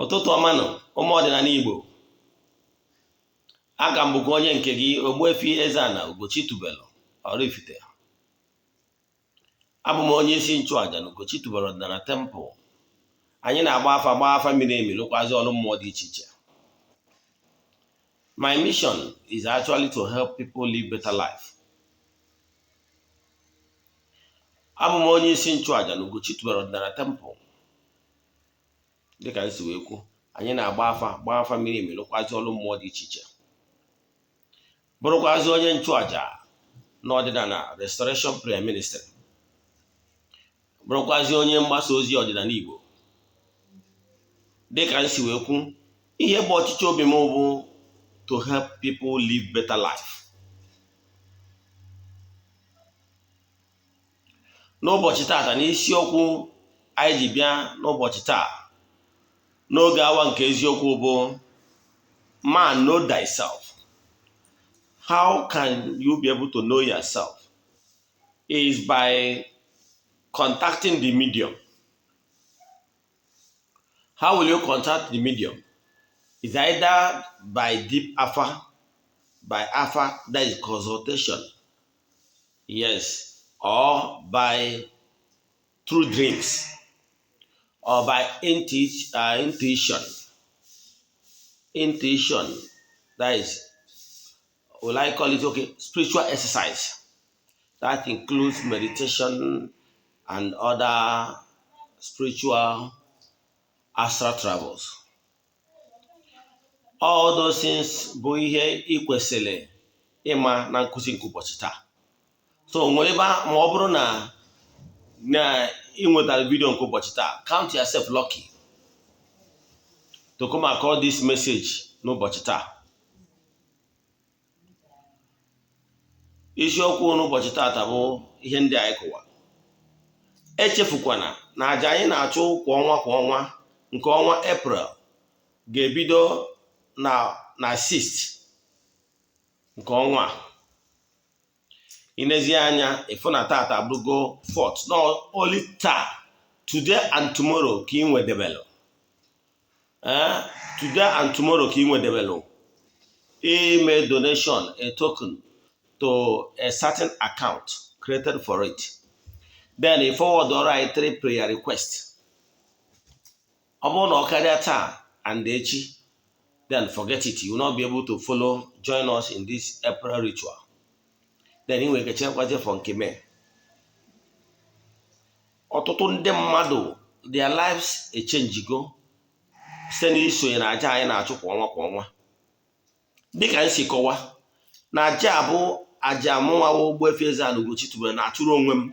Ụtụtụ ọma nụ, ụmụ ọdịnala Igbo. Aka m bụkwa onye nke gị, Ogbuefi Eze-Ana Ugochi tubelu Oraifite. Abụ m onye isi nchụaja na Ugochi tubelu ọdịnala temple. Anyị na-agba afa, gbaa afa miri emi, lụkwazị ọrụ mmụọ dị iche iche. My mission is actually to help people live better life. Abụ m onye isi nchụaja na Ugochi tubelu ọdịnala temple. Dịka m si wee kwu, anyị na-agba afa, gbaa afa miri emi, lụkwazị ọrụ mmụọ dị iche iche, bụrụkwazị onye nchụaja na ọdịnala Restoration Prayer Ministry, bụrụkwazị onye mgbasa ozi ọdịnala Igbo. Dịka m si wee kwu, ihe bụ ọchịchọ obi m bụ to help people live better life. N'ụbọchị taata, n'isiokwu anyị ji bịa n'ụbọchị taa n'oge awa nke eziokwu bụ man, know thyself. How can you be able to know yourself? Is by contacting the medium. How will you contact the medium? Is either by deep afa, by afa, that is consultation, yes, or by through dreams, or by intuition. Intuition, that is, will I call it, okay, spiritual exercise. That includes meditation and other spiritual astral travels. All those things bụ ihe ị kwesịrị ịma na nkụzi nke ụbọchị taa. So nwere ebe ma ọ bụrụ na ị nwetara vidio nke ụbọchị taa, count yourself lucky to come across this message n'ụbọchị taa. Isiokwu n'ụbọchị taata bụ ihe ndị anyị kụwa. Echefukwana na aja anyị na-achụ kwa ọnwa kwa ọnwa nke ọnwa April ga-ebido na 6 nke ọnwa a. I nezie anya, ịfụ na taata abụrụgo 4th, no, only taa, today and tomorrow ka ị nwedebelụ. Today and tomorrow ka ị nwedebelụ ime donation, a token to a certain account created for it. Then ị forward ọrụ anyị three prayer request. Ọ bụrụ na ọ karịa taa and echi, then forget it, you will not be able to follow, join us in this April ritual. Then ị nwere ike cherekwazie for nke May. Ọtụtụ ndị mmadụ, their lives echenjigo site n'isonye na aja anyị na-achụ kwa ọnwa kwa ọnwa. Dịka m si kọwa na aja a bụ aja mụnwa wụ Ogbuefi Eze-Ana Ugochi tubelu na-achụrụ onwe m,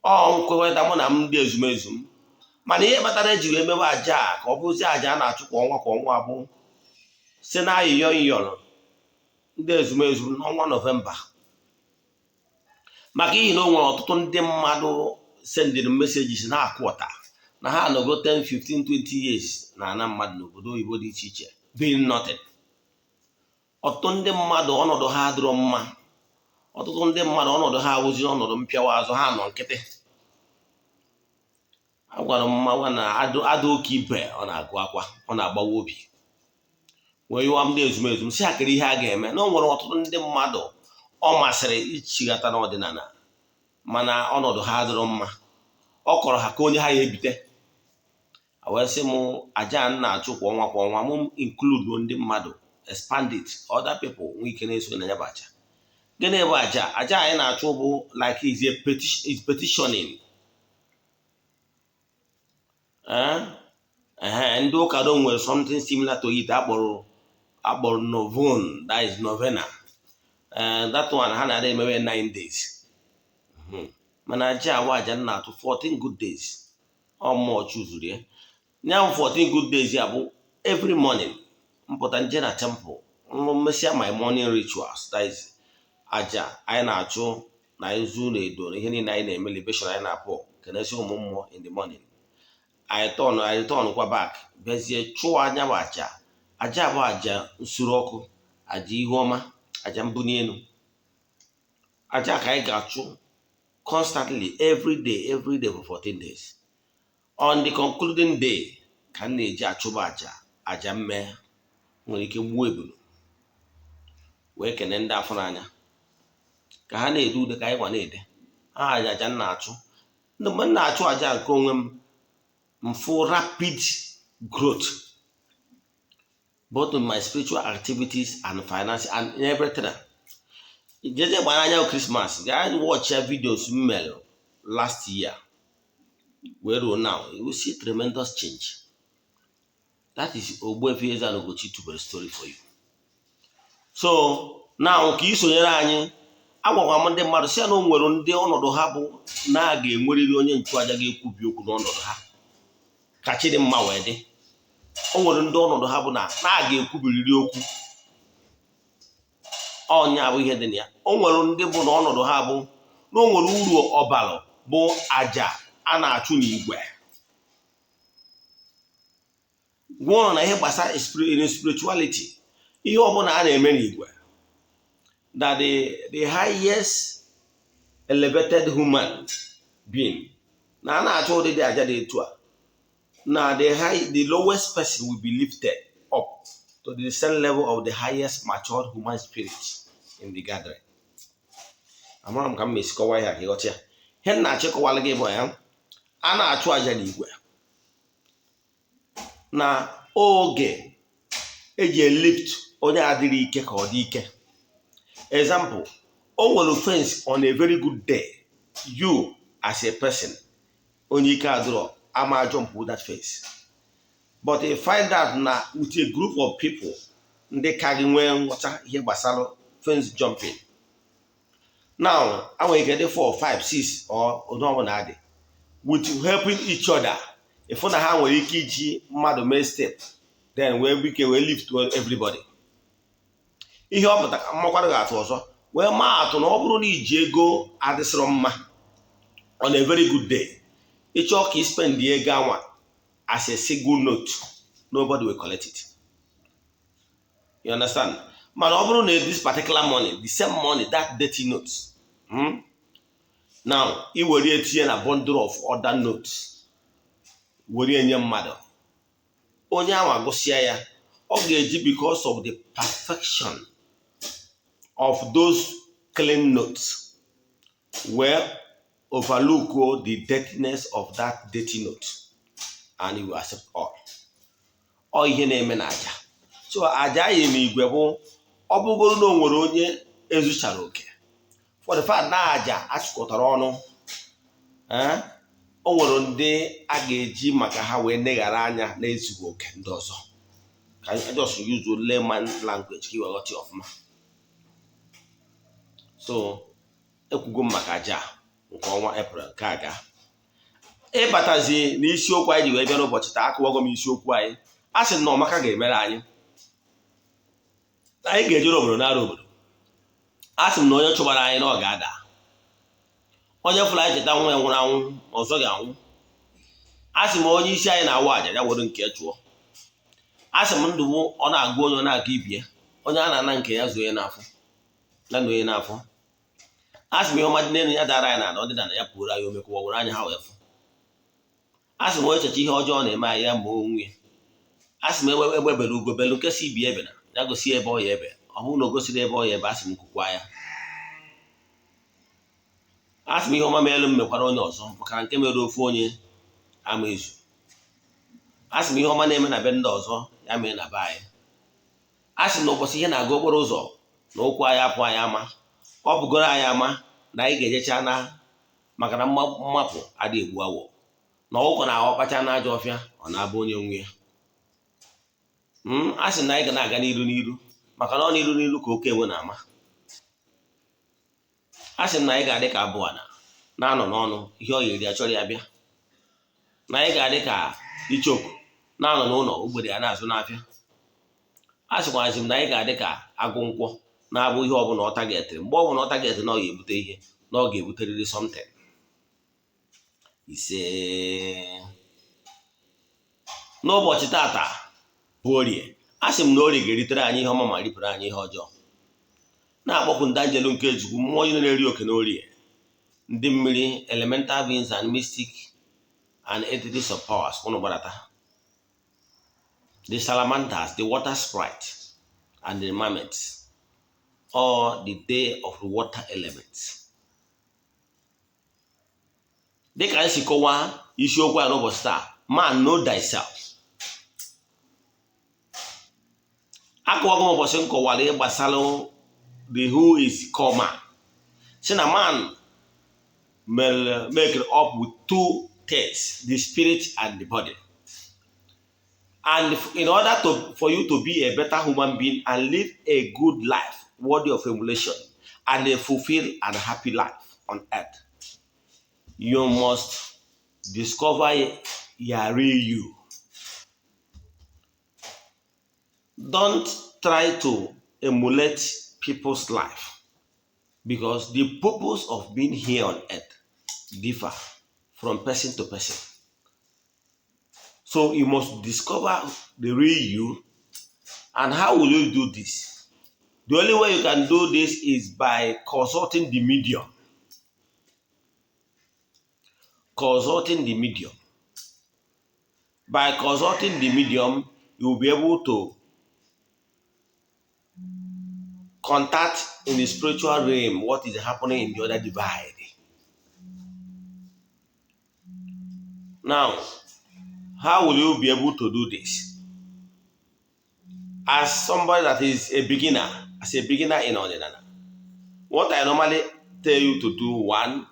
ọ nkwekọrịta mụ na m ndị ezumezu m. Mana ihe kpatara eji wee mewe aja a ka ọ bụzie aja a na-achụ kwa ọnwa kwa ọnwa bụ site na ayịyọ nyọrọ ndị ezumezu m n'ọnwa Nọvemba, maka ihi na o nwere ọtụtụ ndị mmadụ sendịrị messages na-akụ ọta na ha anọgo 10, 15, 20 years na ana mmadụ n'obodo oyibo dị iche iche doing nothing. Ọtụtụ ndị mmadụ ọnọdụ ha adịrọ mma. Ọtụtụ ndị mmadụ ọnọdụ ha awụzi ọnọdụ mpịawa azụ, ha nọ nkịtị. Agwara m mmanwa na ada oke ibe ọ na-agụ akwa, ọ na-agbawa obi. Wee yụwa ndị ezumezu m si akịrị ihe a ga-eme na o nwere ọtụtụ ndị mmadụ ọ masịrị ichighata n'ọdịnala, mana ọnọdụ ha adịrọ mma. Ọ kọrọ ha ka onye ha ya ebite. Wee sị m aja a na-achụ kwa ọnwa kwa ọnwa, m include ndị mmadụ, expand it, other people nwee ike na-eso na ya bụ aja. Gịnị bụ aja? Aja anyị na-achụ bụ like is a petition, is petitioning. Ndị ụka do nwere something similar to it akpọrọ novon, that is novena. That one ha na-adị emewe 9 days. Mana aja awa aja na-atụ 14 good days. Ọ mmụọ chuzuru ya. Ya 14 good days ya bụ every morning mpụta nje na temple, mmesịa my morning rituals, that is aja anyị na-achụ na izu na edo na ihe niile anyị na-eme, libation anyị na-apụ kenesi ụmụ mmụọ in the morning. Anyị turn kwa back, bịazie chụọ anya bụ aja. Aja bụ aja nsure ọkụ, aja ihu ọma, aja mbuni elu. Aja ka anyị ga-achụ constantly every day, every day for 14 days. On the concluding day, Ka m na-eji achụba àjà, àjà mme nwere ike gbuo ebulu wee kene ndị afọ n'anya ka ha na-ede ude ka anyị gwa na-ede ha. Àjà m na-achụ, mgbe m na-achụ àjà nke onwe m, mfụ rapid growth both in my spiritual activities and finance and everything. Jeje gbara anya Christmas, gaa watch ya videos m mere last year wee ruo now, you will see tremendous change. That is Ogbuefi Eze-Ana Ugochi tubelu story for you. So now, ka ị sonyere anyị, agwakwa m ndị mmadụ si ya na o nwere ndị ọnọdụ ha bụ na a ga-enwerịrị onye nchụaja ga-ekwubi okwu n'ọnọdụ ha ka chi dị mma wee dị. O nwere ndị ọnọdụ ha bụ na a ga-ekwubiriri okwu ọnya bụ ihe dị na ya. O nwere ndị bụ na ọnọdụ ha bụ na o nwere uru ọbalụ bụ aja a na-achụ n'igwe. Gwa ụnụ na ihe gbasara spirituality, ihe ọbụla a na-eme n'igwe, that the highest elevated human being na a na-achọ ụdịdị aja dị etu a, na the lowest person will be lifted up to the same level of the highest matured human spirit in the gathering. Amara m ka m esi kọwa ihe a ka ịghọta ya. Ihe m na-achọ ịkọwalụ gị bụ ya a na-achụ aja n'igwe na oge eji elift onye adịrị ike ka ọ dị ike. Example, o nwere fence on a very good day, you as a person onye ike adịrọ ama jump that fence, but you find out na with a group of people ndị ka gị nwee nghọta ihe gbasara fence jumping now, anwere ike dị 4, 5, 6 or onye ọbụla adị with helping each other, ịfụ na ha nwere ike iji mmadụ mee step, then wee ike wee lift everybody. Ihe ọ pụtara mmakwara ga-atụ ọzọ wee maa atụ na ọ bụrụ na iji ego adịsịrọ mma on a very good day, ịchọọ ka ị spend ego anwa as a single note, nobody will collect it. You understand? Mana ọ bụrụ na this particular money, the same money, that dirty note, Now ị were etinye na bundle of other notes were enye mmadụ, onye ahụ agụsịa ya, ọ ga-eji, because of the perfection of those clean notes, wee overlook the dirtiness of that dirty note and he will accept all. Ọ ihe na-eme na aja. So aja anyị n'igwe bụ ọ bụgoro na o nwere onye ezuchara oke, for the fact na aja achịkọtara ọnụ, o nwere ndị a ga-eji maka ha wee neghara anya na-ezughị oke ndị ọzọ. Ka I just use layman language ka ị wee ghọta ya ọfụma. So ekwugo m maka aja nke ọnwa April nke a ga ịbatazi n'isiokwu anyị ji wee bịa n'ụbọchị taa. Akụwago m isiokwu anyị. A sị na ọmaka ga-emere anyị, anyị ga-ejere obodo nara obodo. A sị m na onye chụbara anyị na ọ ga-ada, onye fụrụ anyị cheta nwa ya nwụrụ anwụ ọzọ ga-anwụ. A sị m onye isi anyị na-awụ àjà ya were nke chụọ. A sị m ndụ ọ na-agụ onye ọ na-aga ibie, onye a na-ana nke ya zuo onye n'afọ ya na onye n'afọ. A sị m ihe ọma dị n'elu ya dara anyị n'ala, ọdịda na ya pụrụ anyị omekwa were anya ha wee fụ. A sị m onye echecha ihe ọjọọ na-eme anyị ya ma onwe ya. A sị m egbe bere ugo belu, nke si ibi ebe na ya gosi ebe ọ ya ebe. Ọ bụrụ na o gosiri ebe ọ ya ebe, a sị m kwukwa ya. A sị m ihe ọma meelu m mekwara onye ọzọ, maka na nke mere ofu onye ama ezu. A sị m ihe ọma na-eme na be ndị ọzọ ya mee na be anyị. A sị na ụbọchị ihe na-aga okporo ụzọ na ụkwụ anyị apụ anyị ama, ọ bụgoro anyị ama na anyị ga-ejecha na maka na mmapụ adịghị egbu awọ, na ọkụkọ na-aghọ kpacha n'ajọ ọfịa, ọ na-abụ onye nwe ya. A sị na anyị ga na-aga n'iru n'iru, maka na ọ n'iru n'iru ka oke enwe na-ama. A sị na anyị ga-adị ka abụọ na na-anọ n'ọnụ ihe ọ ga-eri achọrọ ya bịa, na anyị ga-adị ka ichoku na-anọ n'ụlọ ogbede ya na-azụ n'afịa. A sịkwazi m na anyị ga-adị ka agụ nkwọ na-abụ ihe ọbụla ọ tagetịrị, mgbe ọbụla ọ tagetịrị na ọ ga-ebute ihe, na ọ ga-ebuterịrị something. Ise. N'ụbọchị tata bụ Orie, a sị m na Orie ga-eritere anyị ihe ọma ma ripụrụ anyị ihe ọjọọ. Na-akpọkwu ndị anjelu nke Chukwu, mmụọ onye na-eri oke n'Orie, ndị mmiri, elemental beings and mystic and entities of powers, ụnụ gbadata. The salamanders, the water sprite, and the mermaids, or the day of the water elements. Dịka anyị si kọwaa isiokwu a n'ụbọchị taa, man, know thyself. Akọwago m ụbọchị m kọwara ihe gbasara the who is called man. Si na man make up with two things, the spirit and the body. And in order for you to be a better human being and live a good life worthy of emulation and a fulfilled and happy life on earth, you must discover your real you. Don't try to emulate people's life, because the purpose of being here on earth differ from person to person. So you must discover the real you. And how will you do this? The only way you can do this is by consulting the medium. Consulting the medium. By consulting the medium, you will be able to contact in the spiritual realm what is happening in the other divide. Now, how will you be able to do this? As somebody that is a beginner, as a beginner in Odinana, what I normally tell you to do, one,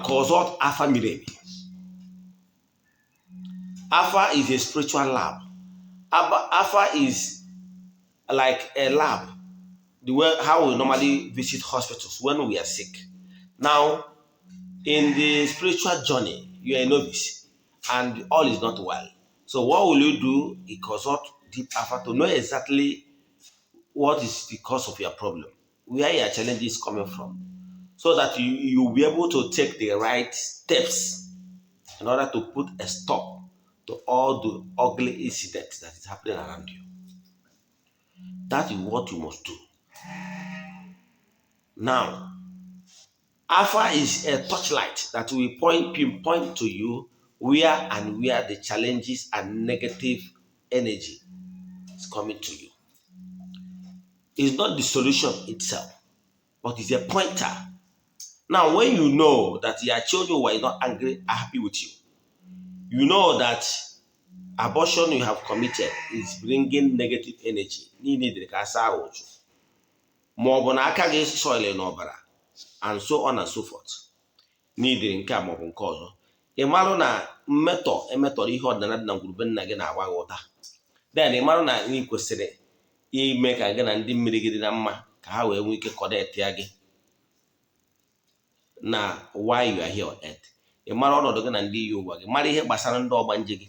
consult Afa Miremi. Afa is a spiritual lab. Afa is like a lab, the way how we normally visit hospitals when we are sick. Now, in the spiritual journey, you are a novice and all is not well. So what will you do? You consult deep Afa to know exactly what is the cause of your problem, where your challenge is coming from, so that you will be able to take the right steps in order to put a stop to all the ugly incidents that is happening around you. That is what you must do. Now, Afa is a torchlight that will pinpoint to you where and where the challenges and negative energy is coming to you. It's not the solution itself, but it's a pointer. Now, when you know that your children were not angry, are happy with you, you know that abortion you have committed is bringing negative energy. Niile ka asa ahụ ụjụ, ma ọ bụ na aka gị soil n'ọbara, and so on and so forth. N'idiri nke a ma ọ bụ nke ọzọ, ị marụ na mmetọ emetọrọ ihe ọdịnala dị na ngwurube nna gị na-agba gị ụta. Then ị marụ na ị kwesịrị ime ka gị na ndị mmiri gị dị na mma, ka ha wee nwee ike connect ya gị na why you are here on earth. Ị mara ọnọdụ gị na ndị iyi ụwa gị, mara ihe gbasara ndị ọgbanje gị,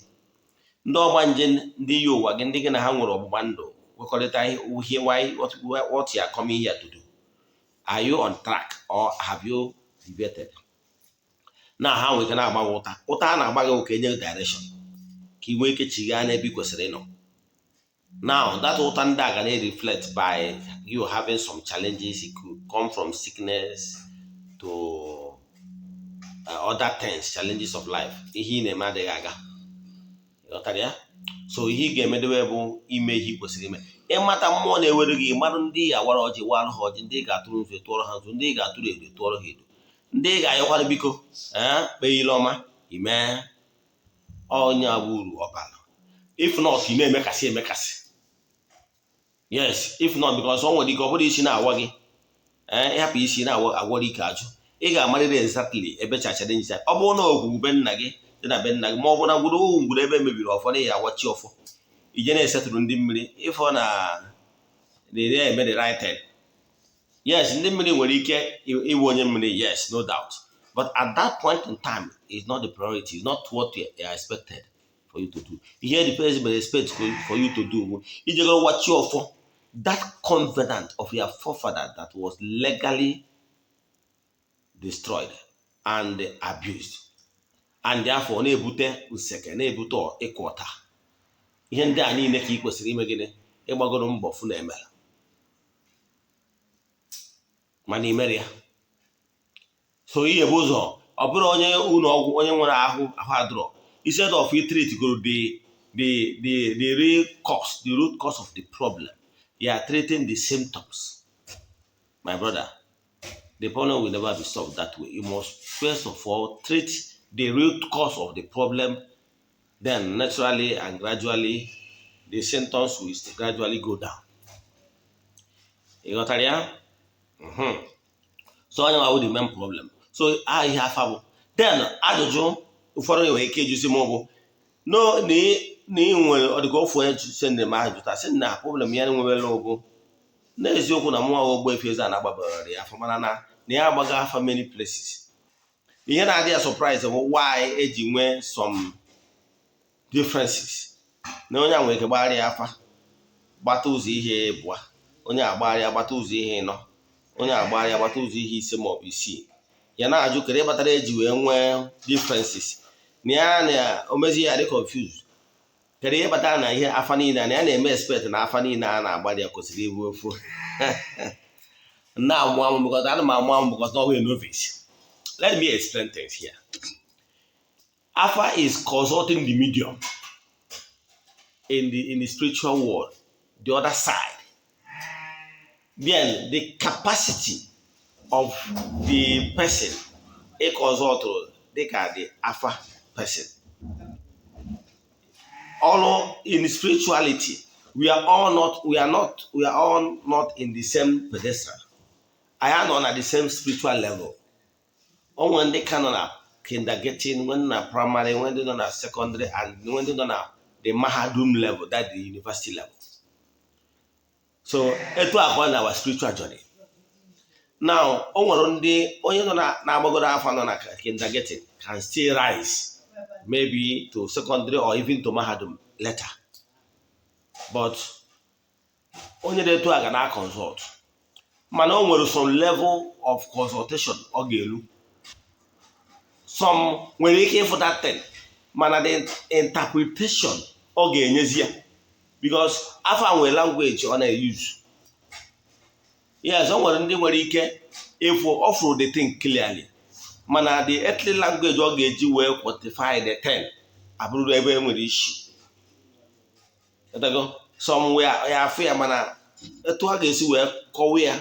ndị ọgbanje, ndị iyi ụwa gị, ndị gị na ha nwere ọgbụgba ndụ, kwekọrịta ihe, why what you are coming here to do. Are you on track or have you deviated? Na ha nwere ike na-agba gị ụta. Ụta a na-agba gị ka enye gị direction, ka ị nwee ike chighaa n'ebe ị kwesịrị ịnọ. Now, that ụta ndị a ga na-reflect by you having some challenges. It could come from sickness to other things, challenges of life. Ihe ị na-eme adịghị aga. Ịghọtara ya? So ihe ị ga-emedewe bụ ime ihe ị kwesịrị ime, ịmata mmụọ na-ewere gị, marụ ndị ị ga-awara ọjị, warụ ha ọjị, ndị ị ga-atụrụ nzu, tụọrọ ha nzu, ndị ị ga-atụrụ edo, tụọrọ ha edo, ndị ị ga-ayọkwara biko ee kpee ile ọma ime onye bụ uru ọbara. If not, ị na-emekasị emekasị. Yes, if not, because ọ nwere ike ọ bụrụ isi na-awa gị, ee, ịhapụ isi na-agwọrọ ike ajụ. Ị ga-amarịrị exactly ebe challenge. Ọ bụrụ na ogwugwu be nna gị dị na be nna gị, ma ọ bụ na ngwuru ngwuru ebe mebiri ọfọ na ya awachi ọfọ, ije na-esetụrụ ndị mmiri ịfọ na na-eme the right thing. Yes, ndị mmiri nwere ike ịwụ onye mmiri, yes, no doubt, but at that point in time is not the priority, is not what you are expected for you to do. Ihe the president expect for you to do bụ ijegoro wachi ọfọ, that covenant of your forefather that was legally destroyed and abused, and therefore na-ebute nseke, na-ebute ịkụ ọta. Ihe ndị a niile ka ị kwesịrị ime. Gịnị? Ịgbagoro mbọ fụ na emere, mana imere ya. So ihe bụ ụzọ ọ bụrụ onye ụlọ ọgwụ, onye nwere ahụ ahụ adịrọ, Instead of you treat go the real cause, the root cause of the problem, you are treating the symptoms. My brother, the problem will never be solved that way. You must first of all treat the root cause of the problem, then naturally and gradually the symptoms will gradually go down. Ị ghọtara ya? So onye nwa the main problem. So ihe afa bụ. Then ajụjụ ụfọdụ nwere ike ịjụzi m bụ no na ị nwere ọ dịka ofu onye sendịrị m ajụta sị na problem ya nwewere bụ n'eziokwu na mụnwa Ogbuefi Eze-Ana agbabara ya afa, mana na ya agbaga afa many places. Ihe na-adị ya surprise bụ why eji nwee some differences, na onye a nwere ike gbagharịa afa gbata ụzọ ihe ịbụa, onye agbagharịa gbata ụzọ ihe ịnọ, onye agbagharịa gbata ụzọ ihe ise maọbụ isii. Ya na-ajụ kedu kpatara eji wee nwee differences, na ya na omezi ya dị confused, kedu ihe kpatara na ihe afa niile na ya na-eme expect na afa niile a na-agbalị ya kwesịrị ịbụ ofu. Na-amụ amụ because ana m amụ amụ because na ọ novice. Let me explain things here. Afa is consulting the medium in the spiritual world, the other side. Then the capacity of the person ị consult dịka the afa person. All in spirituality, we are all not in the same pedestal. Anyị anọ na the same spiritual level. O nwere ndị ka nọ na kindergarten, nwee ndị na primary, nwee ndị nọ na secondary, and nwee ndị nọ na the mahadum level, that the university level. So etu akwa na our spiritual journey now, o nwere ndị onye nọ na-agbagoro afọ nọ na kindergarten can still rise maybe to secondary or even to mahadum later, but onye na-etu a ga na consult, mana o nwere some level of consultation ọ ga-elu. Some nwere ike ịfụ that thing, mana the interpretation ọ ga-enyezi ya, because afa nwere language ọ na-use. Yes, o nwere ndị nwere ike ịfụ ọ fụrụ the thing clearly, mana the earthly language ọ ga-eji wee quantify the thing abụrụ ebe e nwere issue. Some ya afụ ya, mana etu a ga-esi wee kọwa ya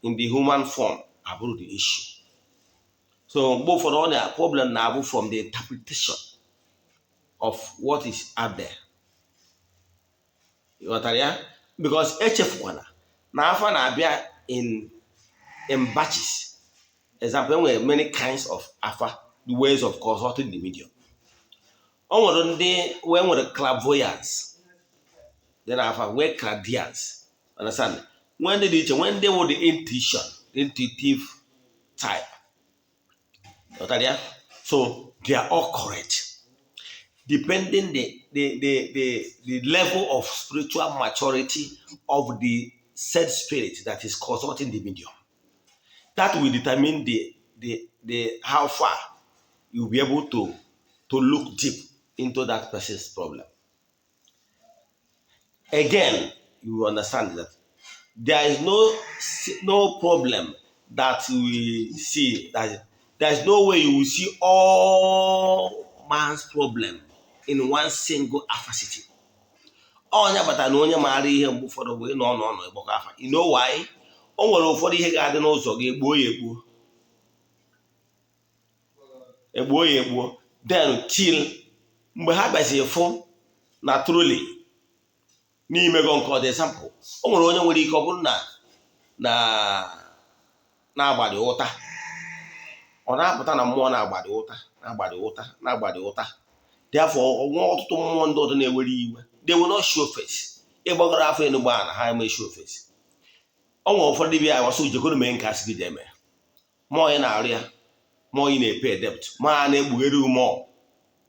in the human form abụrụ the issue. So mgbe ụfọdụ ọ na problem na-abụ from the interpretation of what is out there. Ghọtara ya? Because echefukwana na afa na-abịa in batches. Example, enwere many kinds of afa, the ways of consulting the medium. O nwere ndị wee nwere clairvoyance dị na afa, nwee clairaudience, understand? Nwee ndị dị iche, nwee ndị wụ the intuition, the intuitive type. Ghọtara ya? So they are all correct depending the level of spiritual maturity of the said spirit that is consulting the medium. That will determine the how far you'll be able to look deep into that person's problem. Again, you will understand that there is no problem that we see, that there is no way you will see all man's problem in one single afa sitting. Onye batara na onye maara ihe mgbe ụfọdụ bụ ịnọ ọnọ ọnọ ịgbakọ afa. You know why? O nwere ụfọdụ ihe ga-adị n'ụzọ gị, egbuo ya egbuo, egbuo ya egbuo. Then till mgbe ha bịaziri fụ na truly n'imego nke ọ dị. Example, o nwere onye nwere ike ọ bụrụ na na-agbadi ụta, ọ na-apụta na mmụọ na-agbadi ụta, na-agbadi ụta, na-agbadi ụta. Therefore, nwa ọtụtụ mmụọ ndị ọzọ na-ewere iwe, they will not show face. Ịgbagoro afọ enugbo a na ha eme show face. Ọ nwere ụfọdụ dibịa awasị ujekoro mee nke asị gị ji eme mmụọ ị na-arụ ya, mmụọ ị na-epe debt, ma a na-ekpughere more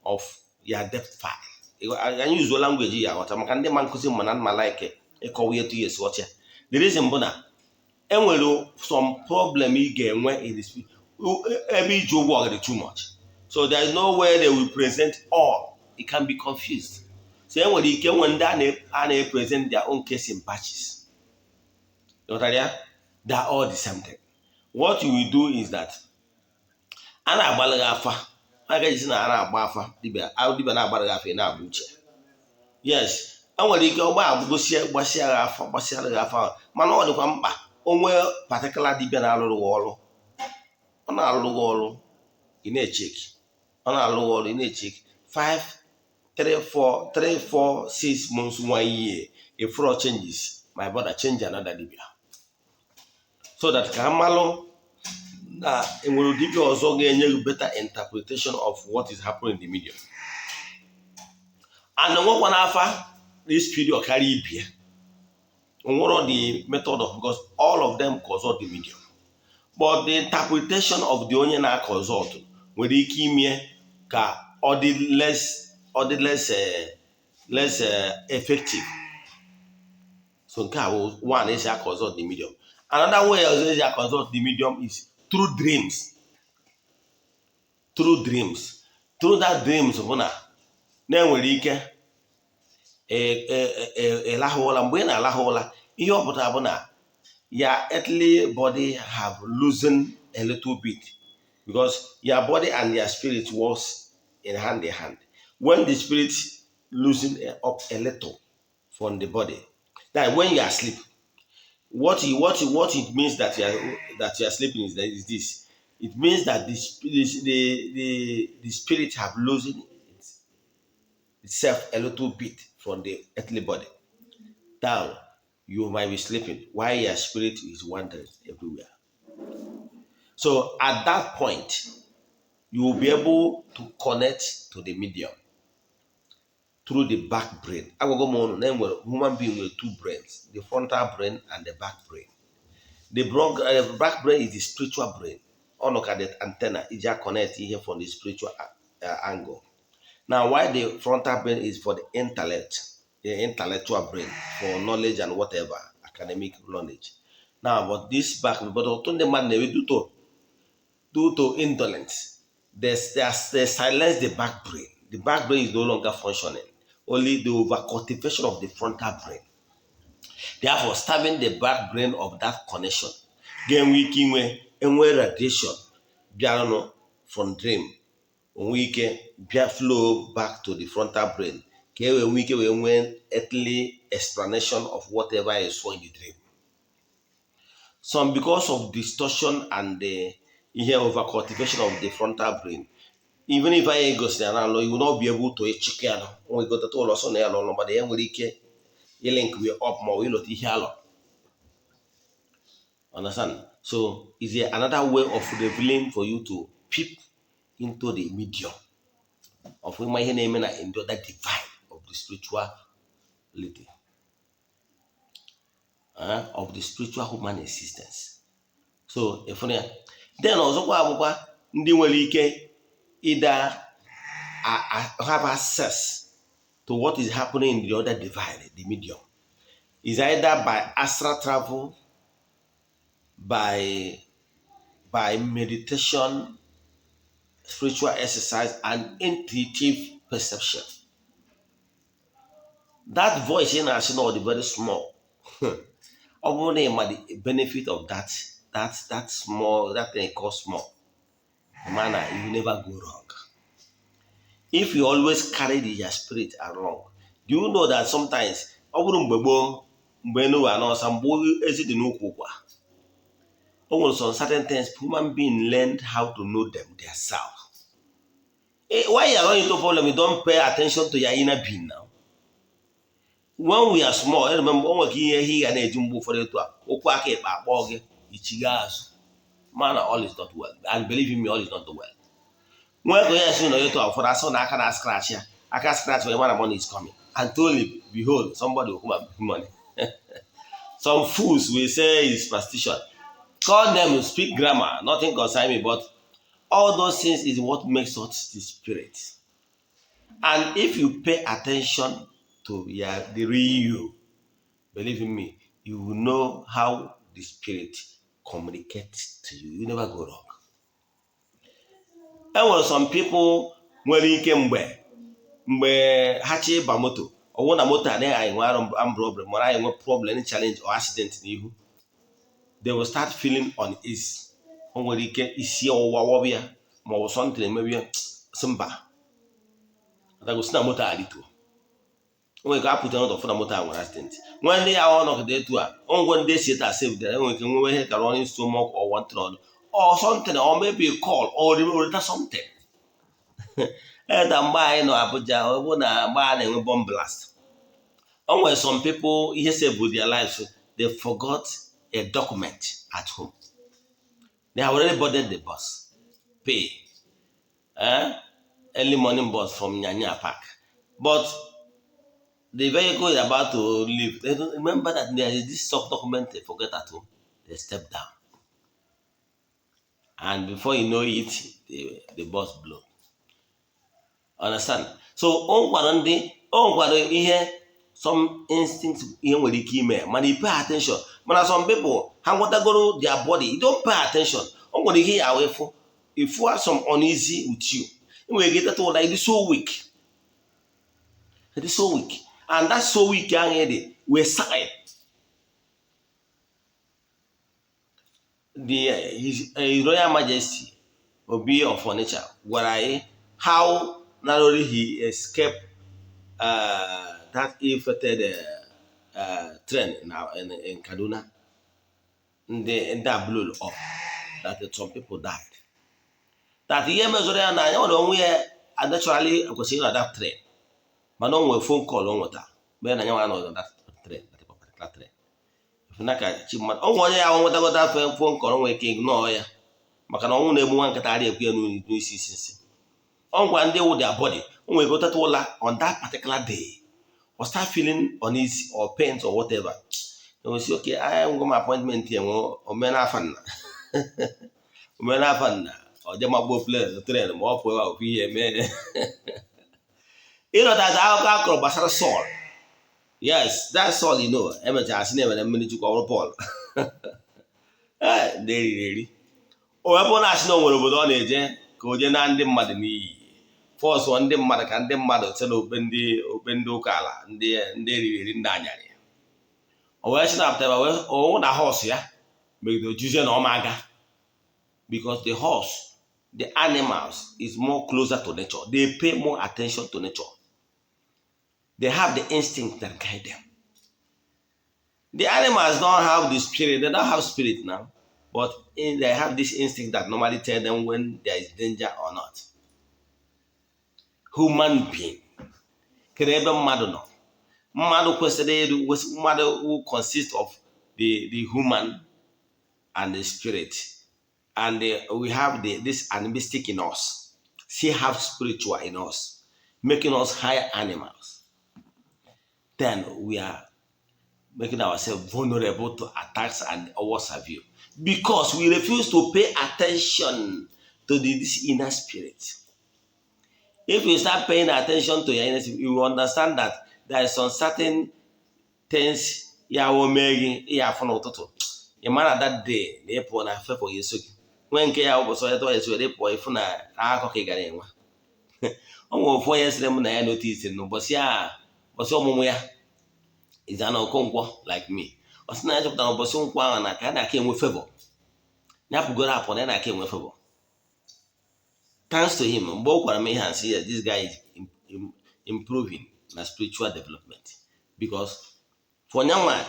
of ya debt file. Anyị uzuo language ya aghọta, maka ndị ma nkụzi ma na mma like ịkọwa etu ya esi ghọta ya. The reason bụ na enwere some problem ị ga-enwe in the spirit ebe iji ụgwọ ọgịrị too much, so there is no way they will present all. It can be confused. So enwere ike nwee ndị a na-present their own case in batches. Ghọtara ya? They are all the same thing. What you will do is that a na-agbalị gị afa, Agaghị esi na a na-agba afa, dibịa dibịa na-agbara gị afa, ị na-agba uche. Yes, enwere ike ọgba agbagosie, gbasịa gị afa, gbasịara gị afa ahụ, mana ọ dịkwa mkpa onwe particular dibịa na-alụrụ gị ọrụ. Ọ na-alụrụ gị ọrụ, ị na-echeki. Ọ na-alụ gị ọrụ, ị na-echeki. 5, 3, 4, 3, 4, 6 months, 1 year, if fraud changes, my brother, change another dibịa, so that ka malụ na enwere dibịa ọzọ ga-enye gị better interpretation of what is happening in the medium. And nwekwa n'afa this period karịa ibie onwero the method of, because all of them consult the medium, but the interpretation of the onye na-consult nwere ike ime ka ọ dị less effective. So nke a bụ one esi consult the medium. Another way ọzọ esi consult the medium is through dreams. Through dreams, through that dreams bụ na na-enwere ike ịlahụ ụra. Mgbe ị na-alahụ ụra, ihe ọ pụtara bụ na your earthly body have loosened a little bit, because your body and your spirit works in hand. When the spirit loosen up a little from the body, then when you are asleep, what it means that you are sleeping is this: it means that the spirit have loosened itself a little bit from the earthly body. Now you might be sleeping while your spirit is wandering everywhere. So at that point, you will be able to connect to the medium through the back brain. Agwago m unu na enwere human being nwere two brains, the frontal brain and the back brain. The back brain is the spiritual brain. Ọ nọ ka the antenna iji connect ihe from the spiritual angle. Now, why the frontal brain is for the intellect, the intellectual brain, for knowledge and whatever, academic knowledge. Now, but this back, but ọtụtụ ndị mmadụ na-ewe due to indolence, they silence the back brain. The back brain is no longer functioning. Only the over cultivation of the frontal brain. Therefore, starving the back brain of that connection ga-enwe ike inwe enwe radiation bịaranụ from dream, onwe ike bịa flow back to the frontal brain, ka e wee nwee ike wee nwee earthly explanation of whatever you saw in the dream. Some, because of distortion and the ihe over cultivation of the frontal brain, even if anyị gosiri ya n'alụ, you will not be able to echekwa ya. Nwegotata ụlọ sọ na ya n'ụlọ, mana ya nwere ike ilink we up ma ọ bụ ịlọta ihe alọ. Understand? So is there another way of revealing for you to peep into the medium of ịma ihe na-eme na in the other divine of the spirituality, of the spiritual human existence? So ịfụna ya. Then ọzọkwa abụkwa ndị nwere ike ịda have access to what is happening in the other divine, the medium, is either by astral travel, by meditation, spiritual exercise and intuitive perception. That voice ị na-asị na ọ dị very small, ọ bụrụ na ị ma the benefit of that small, that thing called small, mana you never go wrong if you always carry your spirit along. Do you know that sometimes, ọ bụrụ mgbe gboo, mgbe Noah n'ọsa, mgbe ezi dị n'ukwu ụkwa, o nwere some certain things human being learned how to know them themselves. Why you are running into problem? You don't pay attention to your inner being. Now, when we are small, I remember, o nwere ihe ihe ị ga na-eji mgbe ụfọdụ etu a ụkwụ aka ịkpa akpọ gị ichiga azụ, mana all is not well. And believe me, all is not well. Nwee ka onye si nọ etu a, ụfọdụ asụ na aka na scratch ya, aka scratch wee mana money is coming, and truly, behold, somebody will come and bring money. Some fools will say it's superstition. Call them, speak grammar, nothing concern me, but all those things is what makes us the spirit. And if you pay attention to the real you, believe in me, you will know how the spirit communicates to you. You never go wrong. E nwere some people nwere ike mgbe ha chi ịba moto, ọwụ na moto anaghị anyị nwe arm problem, mara anyị nwe problem, challenge or accident n'ihu, they will start feeling uneasy. O nwere ike isi ọwụwa wọbịa ya, ma ọ bụ something emebi ya. Sị mba, si na moto a rituo. O nwere ike apụta n'ụzọ fụ na moto a nwere accident. Nwee ndị ya ọnọgide etu a ngwa ndị esi etu a save there. Enwere ike nwewe ihe ka running stomach or one thing or something or maybe a call or reta something. Eda mgbe anyị nọ Abuja, ọ bụ na mgbe a na-enwe bomb blast, o nwere some people ihe save their lives. They forgot a document at home. They have already boarded the bus, pay early morning bus from Nyanya Park, but the vehicle is about to leave. They don't remember that there is this document they forget at home. They step down, and before you know it, the bus blow. Understand? So o nkwara ndị o nkwara ihe, some instinct ihe nwere ike ime, mana you pay attention. Mana some people, ha nwetagoro their body, you don't pay attention. O nwere ihe ya wee fụ if you have some uneasy with you. Ị nwere ike teta ụra, it is so weak, it is so weak, and that's so weak ahụ dị wee sign the his Royal Majesty Obi of Onitsha gwara anyị how narrowly he escaped that ill-fated train in Kaduna. Ndị a blew up, that some people died, that ihe mezoro ya na anya nwere onwe ya naturally kwesịrị na that train, mana o nwere phone call o nweta mee na nyanwa nọ na that train, that particular train. Na ka chi mmadụ o nwere onye ya nwetagota phone call nwere ike ignore ya, maka na ọnwụ na-egbu nwa nkịta arị ekwu ya n'isi isi isi. Ọ ngwa ndị wụ their body o nwere ike teta ụla on that particular day or start feeling uneasy or pains or whatever. O si okay, I ngwa m appointment ya nwe omenafa nna omenafa nna ọ je magbuo plane train ma ọ pụọ ofu ihe mee. Ịlọtazi akụkọ akọrọ gbasara Saul. Yes, that's Saul, you know. Emechara sị na emere mmiri chukwu ọrụ Paul. Ee, ndị eriri eri o wee bụrụ na asị na o nwere obodo ọ na-eje ka o jee na ndị mmadụ n'iyi, fọsụọ ndị mmadụ ka ndị mmadụ site n'okpe ndị okpe ndị ụka ala ndị ndị eriri eri ndị anyarị. O wee sị na apụtara wee ọwụ na horse ya megide juzie na ọma aga, because the horse, the animals is more closer to nature. They pay more attention to nature. They have the instinct that guide them. The animals don't have the spirit. They don't have spirit now, but they have this instinct that normally tell them when there is danger or not. Human being, kedu ebe mmadụ nọ? Mmadụ kwesịrị ịdị mmadụ who consist of the human and the spirit, and we have this animistic in us, still have spiritual in us, making us higher animals. Then we are making ourselves vulnerable to attacks and what have you, because we refuse to pay attention to this inner spirit. If you start paying attention to your inner spirit, you will understand that there is some certain things ya wụ mee gị ihe afọ n'ụtụtụ, ị mara that day na ị pụọ na fefọ ga-eso gị. Nwee nke ya ụbọchị onye tụọ eso ị pụọ ịfụ na akụkọ ka ị gara enwe. O nwere ofu onye sịrị m na ya notice na ụbọchị a, ụbọchị ọmụmụ ya is an Okonkwo like me. Ọ sị na ya chọpụtara ụbọchị nkwọ ahụ na ka ya na-aka enwe favor, ya pụgoro apụ na ya na-aka enwe favor, thanks to him. Mgbe ọ gwara m ihe a, sị ya this guy is improving na spiritual development, because for nyanwa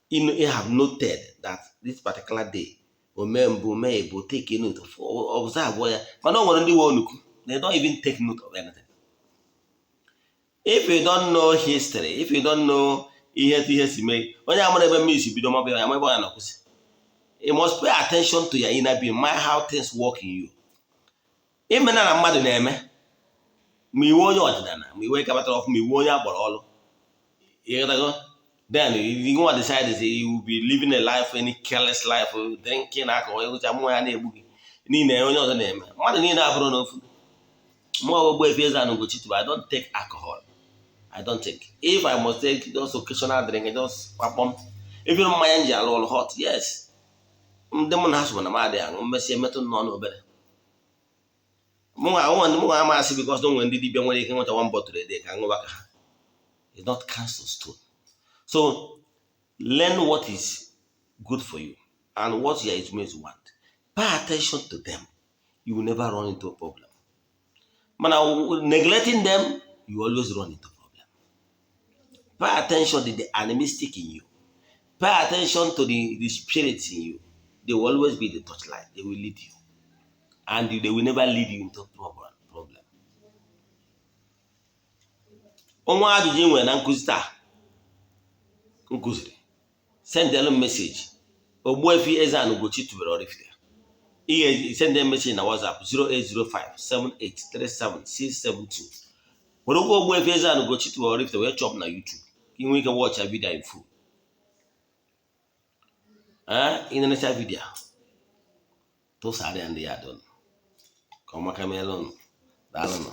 you have noted that this particular day ome mbụ mee bụ take note, observe ya. Mana o nwere ndị nwe onuku, they don't even take note of anything. If you don't know history, if you don't know ihe etu ihe si mee, onye amara ebe mmiri si bido mabịa ya ma ebe ọ ya na-akwụsị. You must pay attention to your inner being, mind how things work in you. Imena na mmadụ na-eme ma iwe onye ọdịnala, ma iwe kabatara ọfụ, ma iwe onye agbara ọrụ, ịghọtago? Then you go decide say you will be living a life, any careless life, drinking alcohol, ịgụcha mmụọ ya na-egbu gị niile. Onye ọzọ na-eme mmadụ niile abụrụ n'ofu mụọ. Ogbuefi Eze-Ana Ugochi, I don't take alcohol. I don't take. If I must take, just occasional drink, just kpakpọm. Even mmanya m ji alụ ọrụ hot, yes, ndị mụ na ha so na m adịghị aṅụ mmesị emetụ n'ọnụ obere. Mụnwa amasị, because na onwere ndị dibịa nwere ike nweta one bottle a day ka ṅụba ka ha. It's not cast of stone. So learn what is good for you and what your mates want. Pay attention to them, you will never run into a problem. Mana neglecting them, you always run into problem. Pay attention to the animistic in you. Pay attention to the spirits in you. They will always be the torchlight. They will lead you, and they will never lead you into problem. Onwe ajụjụ ị nwere na nkụzi taa nkụziri, sendelu m message. Ogbuefi Eze-Ana Ugochi tubelu Oraifite. Ihe send message na WhatsApp 08057837672. Were okwu Ogbuefi Eze-Ana Ugochi tubelu Oraifite wee chọọ m na YouTube ka ị nwee ike watch video in full. Ee, ị na-enecha video, tụsara ya ndị ya dọn ka ọ maka meela ụnụ. Daalụnụ.